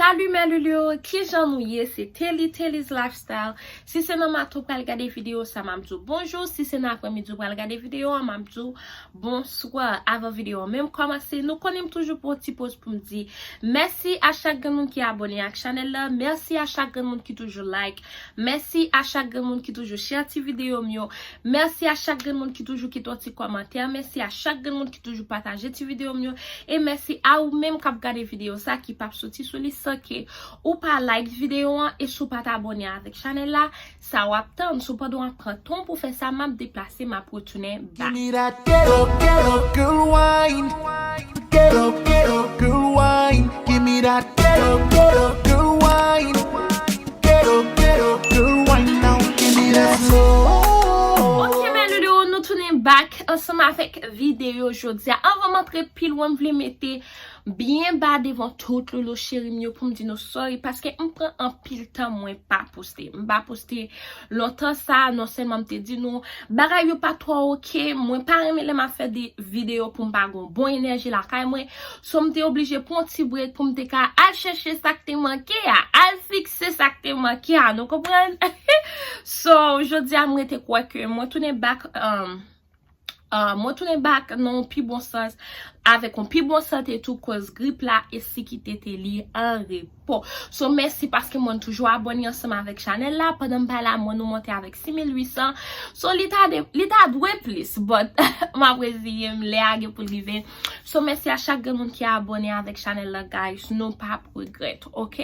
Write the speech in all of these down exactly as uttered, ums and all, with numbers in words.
Salut mes loulous, kijan nou ye? Se Telly, Telly's Lifestyle. Si se nan maten w pral gade videyo sa, m ap di w bonjou. Si se nan aprèmidi w pral gade videyo an, m ap di w bonswa. Avan videyo an menm kòmanse, nou konnen m toujou pran ti poz pou m di mèsi a chak grenn moun ki abòne ak chanèl la. Mèsi a chak grenn moun ki toujou like. Mèsi a chak grenn moun ki toujou share ti videyo m yo. Mèsi a chak grenn moun ki toujou kite yon ti kòmantè. Mèsi a chak grenn moun ki toujou pataje ti videyo m yo. E mèsi a ou menm k ap gade videyo sa ki p ap soti sou li san ke ou pa like videyo an e si w pa t abòne avèk chanèl la, sa w ap tann? Si w pandan w ap pran tan w pou fè sa, m ap deplase, m ap retounen back. Give me that ghetto, ghetto girl wine. Ghetto, ghetto girl wine. Give me that ghetto, ghetto girl wine. Ghetto, ghetto girl wine now. Give me that slow. Ok, mes loulous, nou tounen back ansanm avèk videyo jodi a. Anvan m antre pi lwen, m vle mete byen ba devan tout loulou cheri m yo pou m di nou sorry, paske m pran anpil tan mwen pa poste. M pa poste lontan sa, non sèlman m te di nou bagay yo pa twò ok, mwen pa renmen lè m ap fè de videyo pou m pa gon bon enèji lakay mwen. So m te oblije pran ti break pou m te ka al chèche sa k te manke a, al fikse sa k te manke a, nou konprann? So, jodi a m rete kwè ke mwen tounen back, um, uh, mwen tounen back nan yon pi bon sans, avèk yon pi bon sante tou, koz grip la e si kite Telly an repo. So, mèsi paske mwen toujou abòne ansanm avèk chanèl la. Pandan m pa la, mwen nou monte avèk sis mil uit san. So, li ta de, li ta dwe plis, but m ap reziye m, lè a gen pou l rive. So, mèsi a chak grenn moun ki abòne avèk chanèl la, guys. Nou p ap regrèt, ok?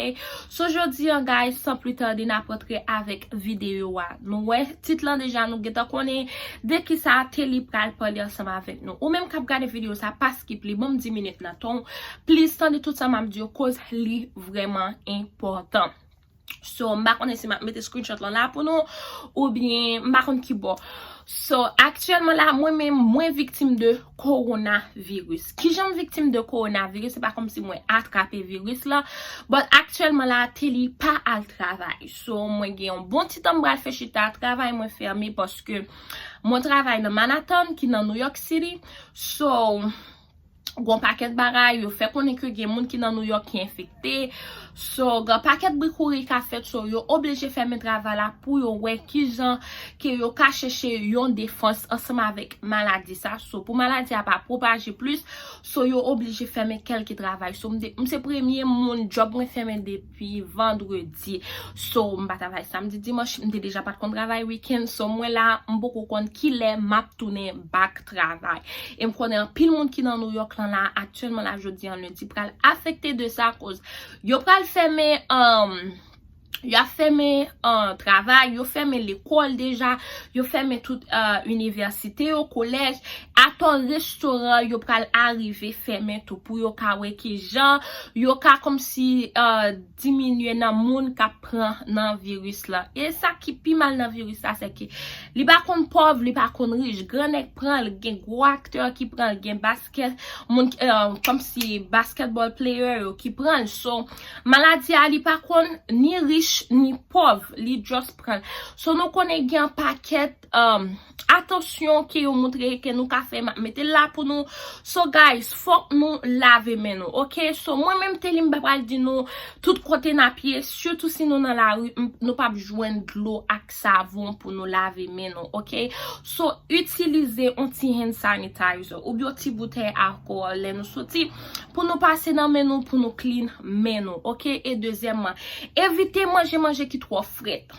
So, jodi an, guys, san pli tande, n ap rantre avèk videyo a. Nou wè tit lan deja, nou gentan konnen de kisa Telly pral pale ansanm avèk nou. Ou menm k ap gade videyo sa, pa skip li, ban m dis minit nan tan w. Please, tande tout sa m ap di yo, koz li vrèman enpòtan. So, m pa konnen si m ap mete screenshot lan la pou nou, oubyen m pa konn ki bò. So, aktyèlman la, mwen menm, mwen viktim de kowonaviris. Kijan m viktim de kowonaviris? Se pa kòmsi mwen atrape viris la, but aktyèlman la, Telly pa al travay. So, mwen gen yon bon ti tan m pral fè chita travay, mwen fèmen paske mwen travay nan Manhattan, ki nan New York City. So, gon pakèt bagay, yo fè konnen ke gen moun ki nan New York ki enfekte. So, gen pakèt bri kouri ka fèt, so yo oblije fèmen travay la pou yo wè kijan ke yo ka chèche yon defans ansanm avèk maladi sa. So, pou maladi a pa pwopaje plis, so yo oblije fèmen kèlke travay. So, m te, m se premye moun, djòb mwen fèmen depi vandredi. So, m pa travay samdi, dimanch, m te deja pa t konn travay wikenn. So, mwen la, m poko konn kilè m ap tounen back travay. E m konnen anpil moun ki nan New York lan la, aktyèlman la, jodi an lendi, pral afekte de sa, koz yo pral fèmen, um, y ap fèmen, uh, travay, yo fèmen lekòl deja, yo fèmen tout, uh, inivèsite yo, kolèj, atò restoran, yo pral arive fèmen tou pou yo ka wè kijan yo ka kòmsi, uh, diminye nan moun k ap pran nan viris la. E sa ki pi mal nan viris la, se ke li pa konn pòv, li pa konn rich. Gran nèg pran l, gen gwo aktè ki pran l, gen baskèt, moun, uh, kòmsi basketball player yo ki pran l. So, maladi a, li pa konn ni rich, ni pòv, li just pran l. So, nou konnen gen yon pakèt, um, atansyon ke yo montre ke nou ka fè, m ap mete l la pou nou. So, guys, fòk nou lave men nou, ok? So, mwen menm, Telly, m pa pral di nou tout kote n ap ye, sitou si nou nan lari, m, nou p ap jwenn dlo ak savon pou nou lave men nou, ok? So, itilize yon ti hand sanitizer oubyen yon ti boutèy alkòl lè nou soti pou nou pase nan men nou, pou nou clean men nou, ok? E dezyèmman, evite manje manje ki twò frèt.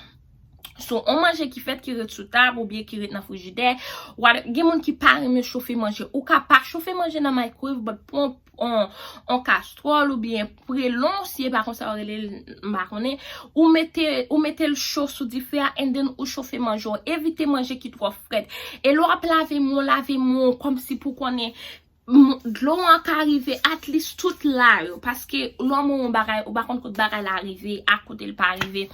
So, on manje ki fèt, ki ret sou tab oubyen ki ret nan frijidè. Gen moun ki pa renmen chofe manje. Ou ka pa chofe manje nan microwave, but pran on, on kastwòl oubyen prelon, si e pa konsa yo rele l, m pa konnen. Ou mete, ou mete l cho sou dife a, and then ou chofe manje w. Evite manje ki twò frèt. E lè w ap lave men w, lave men w kòmsi pou konnen m, dlo an ka rive at least tout la yo, paske lè w mouye yon bagay, ou pa konn kot bagay la rive, ak kote l pa rive.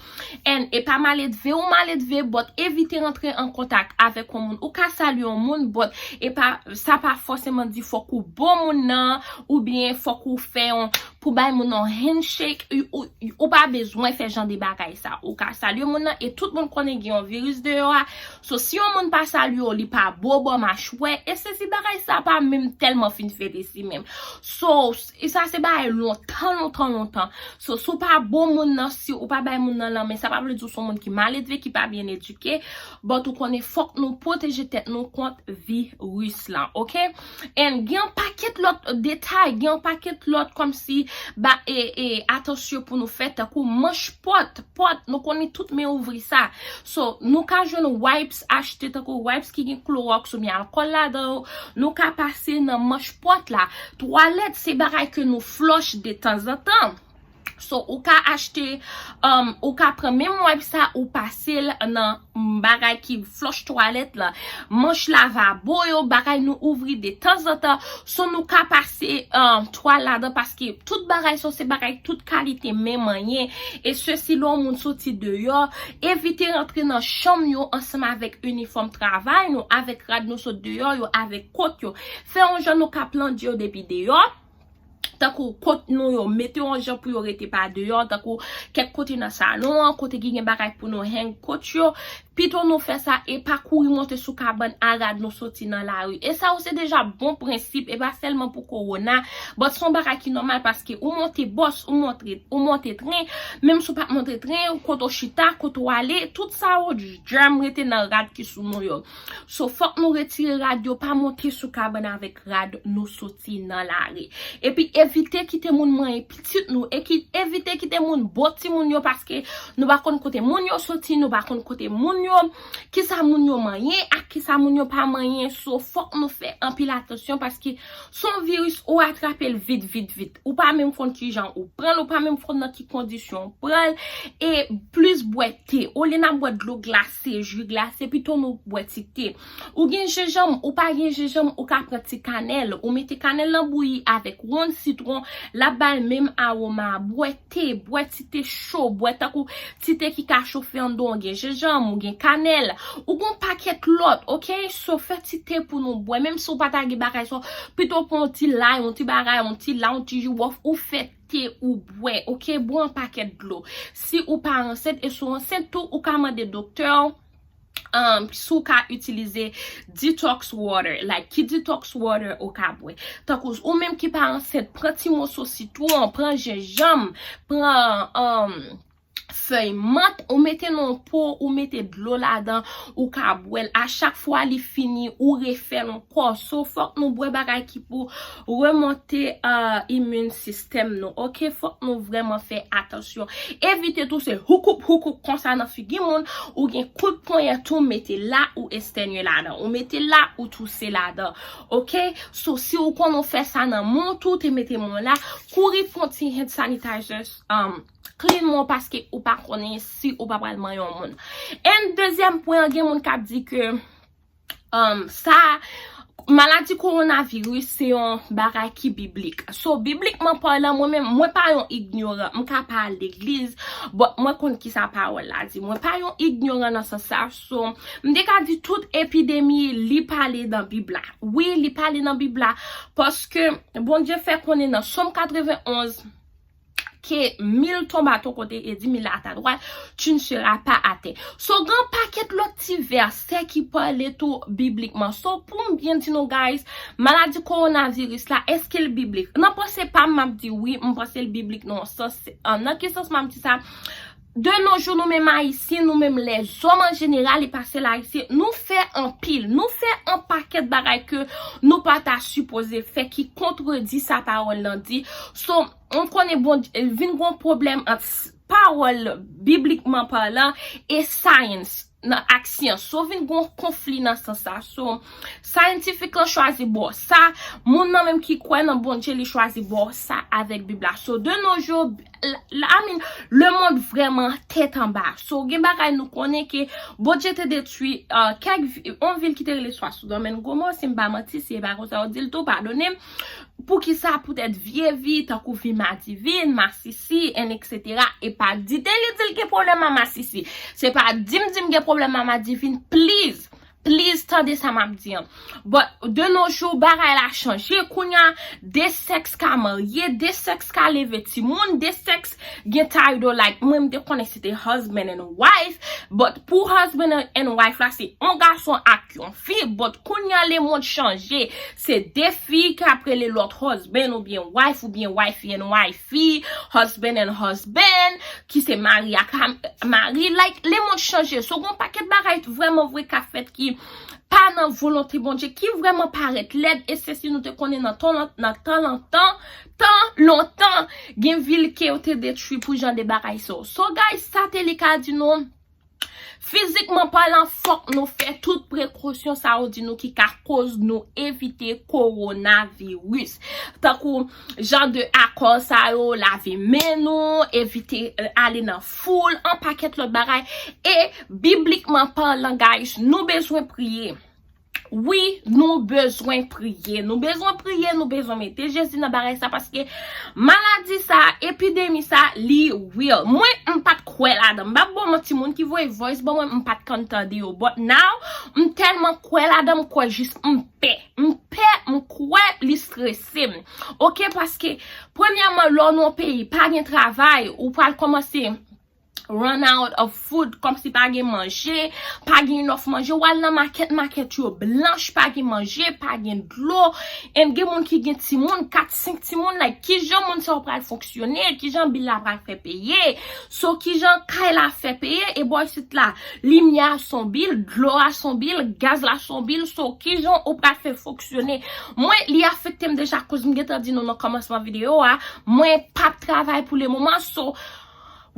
And e pa maledve ou maledve, but evite rantre an kontak avèk yon moun. Ou ka salye yon moun, but e pa, sa pa fòseman di fòk ou bon moun nan, oubyen fòk ou fè yon, pou bay moun nan handshake, ou, ou, ou pa bezwen fè jan de bagay sa. Ou ka salye moun nan, e tout moun konnen gen yon viris deyò a. So, si yon moun pa salye w, li pa bo bò machwè, e sezi bagay sa pa menm tèlman fin fèt isi menm. So, e sa se bagay lontan, lontan, lontan. So, si w pa bon moun nan, si ou pa bay moun nan lanmen, sa pa vle di w se yon moun ki maledve, ki pa byen edike, but ou konnen fòk nou pwoteje tèt nou kont viris lan, oke? And gen yon pakèt lòt detay, gen yon pakèt lòt kòmsi ba, e, e, atansyon pou nou fè, tankou manch pòt, pòt, nou konnen tout men ouvri sa. So, nou ka jwenn wipes achte, tankou wipes ki gen klowòks oubyen alkòl ladan yo, nou ka pase nan manch pòt la. Twalèt, se bagay ke nou flush de tanzantan. So, ou ka achte, um, ou ka pran menm wipes sa, ou pase l nan bagay ki flush twalèt la, manch lavabo yo, bagay nou ouvri de tanzantan. So, nou ka pase, um, twal ladan, paske tout bagay sa se bagay tout kalite men manyen. E sesi, lè yon moun soti deyò, evite rantre nan chanm yo ansanm avèk inifòm travay nou, avèk rad nou sot deyò yo, avèk kot yo. Fè yon jan nou ka planje yo depi deyò. Tankou kot nou yo, mete yon jan pou yo rete pa deyò, tankou kèk kote nan salon an, kote ki gen bagay pou nou hang kot yo. Pito nou fè sa e pa kouri monte sou kabann a rad nou soti nan lari. E sa yo se deja bon prensip, e pa sèlman pou kowona, but se yon bagay ki nòmal paske ou monte bòs, ou monte, ou monte tren, menm si w pa t monte tren, kote w chita, kote w ale, tout sa yo djam rete nan rad ki sou nou yo. So, fòk nou retire rad yo, pa monte sou kabann avèk rad nou soti nan lari. Epi evite kite moun manyen pitit nou, e ki, evite kite moun bo timoun yo, paske nou pa konn kote moun yo soti, nou pa konn kote moun yo, kisa moun yo manyen ak kisa moun yo pa manyen. So, fòk nou fè anpil atansyon, paske se yon viris ou atrape l vit, vit, vit. Ou pa menm konn kijan ou pran l, ou pa menm konn nan ki kondisyon ou pran l, e plis bwè te. Olye n ap bwè dlo glase, ji glase, pito nou bwè ti te. Ou gen jenjanm, ou pa gen jenjanm, ou ka pran ti kanèl, ou mete kanèl nan bouyi avèk wonn sitwon, l ap ba l menm awoma a. Bwè te, bwè ti te cho, bwè tankou ti te ki ka chofe anndan w, gen jenjanm, ou gen kanèl, ou gen yon pakèt lòt, oke? So, fè ti te pou nou bwè, menm si w pa ta gen bagay sa, pito pran yon ti lay, yon ti bagay, yon ti lay, yon ti jiwòf, ou fè te ou bwè, oke? Bwè yon pakèt dlo. Si ou pa ansent, e si w ansent tou, ou ka mande doktè w, um, si w ka itilize detox water, like, ki detox water ou ka bwè. Tankou, ou menm ki pa ansent, pran ti moso sitwon, pran jenjanm, pran, um, fèy mant, ou mete nan yon po, ou mete dlo ladan, ou ka bwè l. A chak fwa li fini, ou refè l ankò. So, fòk nou bwè bagay ki pou remonte, uh, immune system nou, oke? Fòk nou vrèman fè atansyon. Evite touse houkoup, houkoup konsa nan figi moun, ou gen kout ponyèt ou mete la, ou estènye ladan, ou mete la, ou touse ladan, oke? So, si ou konn ou fè sa nan men w tou, te mete men w la, kouri pran ti hand sanitizer, um, clean men w paske ou pa konnen si ou pa pral manyen yon moun. And dezyèm pwen an, gen moun k ap di ke, um, sa, maladi kowonaviris se yon bagay ki biblik. So, biblikman palan, mwen menm, mwen pa yon ignoran. M ka pa al legliz, but mwen konn kisa pawòl la di. Mwen pa yon ignoran nan sans sa. So, m te ka di tout epidemi, li pale nan Bib la. Wi, li pale nan Bib la, paske Bondye fè konnen nan Sòm katrevenonz, que mille tombent à ton côté et dix mille à ta droite, tu ne seras pas atteint. So, gen pakèt lòt ti vèsè ki pale tou biblikman. So, pou m byen di nou, guys, maladi kowonaviris la, èske l biblik? Nan panse pa m, m ap di wi, m panse l biblik nan yon sans. An, nan ki sans m ap di sa? De nos jours, nou menm Ayisyen, nou menm lèzòm an jeneral, e pa sèl Ayisyen, nou fè anpil, nou fè yon pakèt bagay ke nou pa ta sipoze fè, ki kontredi sa pawòl lan di. So, m konnen, bon, vin gon pwoblèm ant s-, pawòl biblikman palan e science nan, ak syans. So, vin gon konfli nan sans sa. So, scientific lan chwazi bò sa, moun nan menm ki kwè nan Bondye, li chwazi bò sa avèk Bib la. So, de nos jours, la, la, I mean, lemonn vrèman tèt anba. So, gen bagay nou konnen ke Bondye te detwi, uh, kèk vi-, yon vil ki te rele Swa Sodòm and Gomò, si m pa manti, si e pa konsa yo di l tou, padone m. Poukisa? Poutèt vye vi, tankou vi madivin, masisi, and et cetera. E pa di te li di l gen pwoblèm a masisi. Se pa di m di m gen pwoblèm a madivin, please. Please, tande sa m ap di an. But de nos jours, bagay la chanje. Kounye a, de sèks ka marye, de sèks ka leve timoun, de sèks gen title like, mwen m te konnen se te husband and wife, but pou husband and wife la, se yon gason ak yon fi, but kounye a, lemond chanje. Se de fi k ap rele lòt husband oubyen wife oubyen wifey and wifey, husband and husband, ki se mari ak mari. Like, lemond chanje. So, gon pakèt bagay vrèman vre k ap fèt ki pa nan volonte Bondye, ki vrèman parèt lèd, e se si nou te konnen nan tan, nan tan lontan, tan lontan, gen vil ke yo te detwi pou jan de bagay sa. So, guys, sa te li ka di nou, fizikman palan, fòk nou fè tout prekosyon sa yo di nou ki ka koz nou evite kowonaviris. Tankou jan de akò sa yo, lave men nou, evite, eh, ale nan foul, yon pakèt lòt bagay. E biblikman palan, guys, nou bezwen priye. Wi, nou bezwen priye. Nou bezwen priye, nou bezwen mete Jezi nan bagay sa, paske maladi sa, epidemi sa, li real. Mwen, m pa t kwè ladan. M p ap ba w manti, moun ki voye voice ban mwen, m pa t konn tande yo. But now, m tèlman kwè ladan, m kwè jis m pè. M pè, m kwè, li strese m. Oke, paske, premyèman, lè w nan yon peyi, pa gen travay, ou pral kòmanse run out of food, kòmsi pa gen manje, pa gen enough manje. W al nan makèt, makèt yo blanch, pa gen manje, pa gen dlo. And gen moun ki gen timoun, kat, senk timoun, like, kijan moun sa yo pral fonksyone, kijan bil la pral fè peye. So, kijan kay la fè peye, e bò isit la, limyè a se yon bil, dlo a se yon bil, gaz la se yon bil. So, kijan ou pral fè fonksyone? Mwen, li afekte m deja, koz m gentan di nou nan kòmansman videyo a, mwen p ap travay pou le moman. So,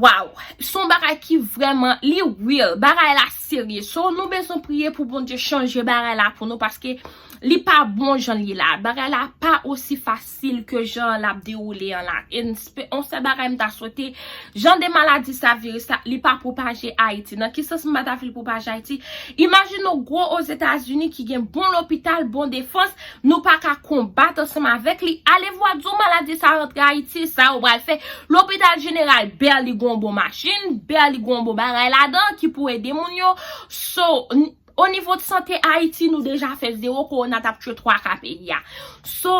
wow, se yon bagay ki vrèman, li real, bagay la serye. So, nou bezwen priye pou Bondye chanje bagay la pou nou, paske li pa bon jan li la. Bagay la pa osi fasil ke jan l ap dewoule an la. E n spe-, yon sèl bagay m ta swete, jan de maladi sa, viris la, li pa pwopaje Ayiti. Nan ki sans m pa ta vle l pwopaje Ayiti? Imajine w gwo Ozetazini ki gen bon lopital, bon defans, nou pa ka konbat ansanm avèk li. Ale vwa di w maladi sa rantre Ayiti, sa yo pral fè. Lopital jeneral, barely gon bon machin, barely gon bon bagay ladan ki pou ede moun yo. So, n-, o nivo de sante Ayiti, nou deja fè zewo, kowona t ap tchwe twa ka peyi a. So,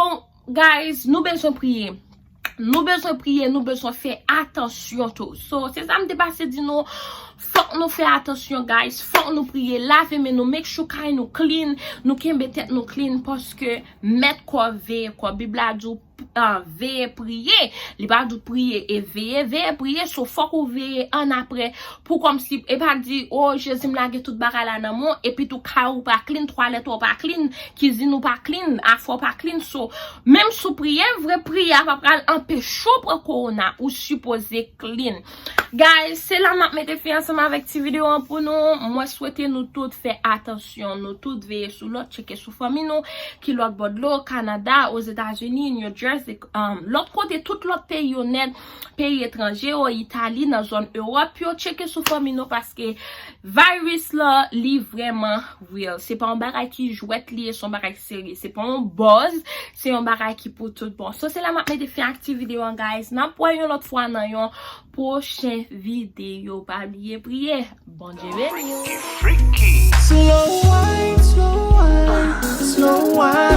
guys, nou bezwen priye. Nou bezwen priye, nou bezwen fè atansyon tou. So, se sa m te pase di nou, fòk nou fè atansyon, guys. Fòk nou priye, lave men nou, make sure kay nou clean, nou kenbe tèt nou clean, paske mèt kò veye kò. Bib la di w, ah, veye priye. Li pa di w priye e veye, veye priye. So, fòk ou veye annapre pou kòmsi, e pa di, o, Jezi, m lage tout bagay la nan men w, epi tou kay ou pa clean, twalèt ou pa clean, kizin ou pa clean, afè w pa clean. So, menm si w priye vre, priyè a pa pral anpeche w pran kowona, ou sipoze clean. Guys, se la m ap mete fen ansanm avèk ti videyo an pou nou. Mwen swete nou tout fè atansyon, nou tout veye sou lòt, tcheke sou fanmi nou ki lòt bò dlo, Kanada, Ozetazini, New Jersey, um, lòt kote, tout lòt peyi yo nèt, peyi etranje yo, Itali, nan zòn Ewòp yo, tcheke sou fanmi nou, paske virus la, li vrèman real. Se pa yon bagay ki jwèt li ye, se yon bagay serye. Se pa yon buzz, se yon bagay ki pou tout bon. So, se la m ap mete fen ak ti videyo an, guys. N ap wè yon lòt fwa nan yon pwochen videyo. Pa bliye priye. Bondye beni w. Slow wine, slow wine, slow wine.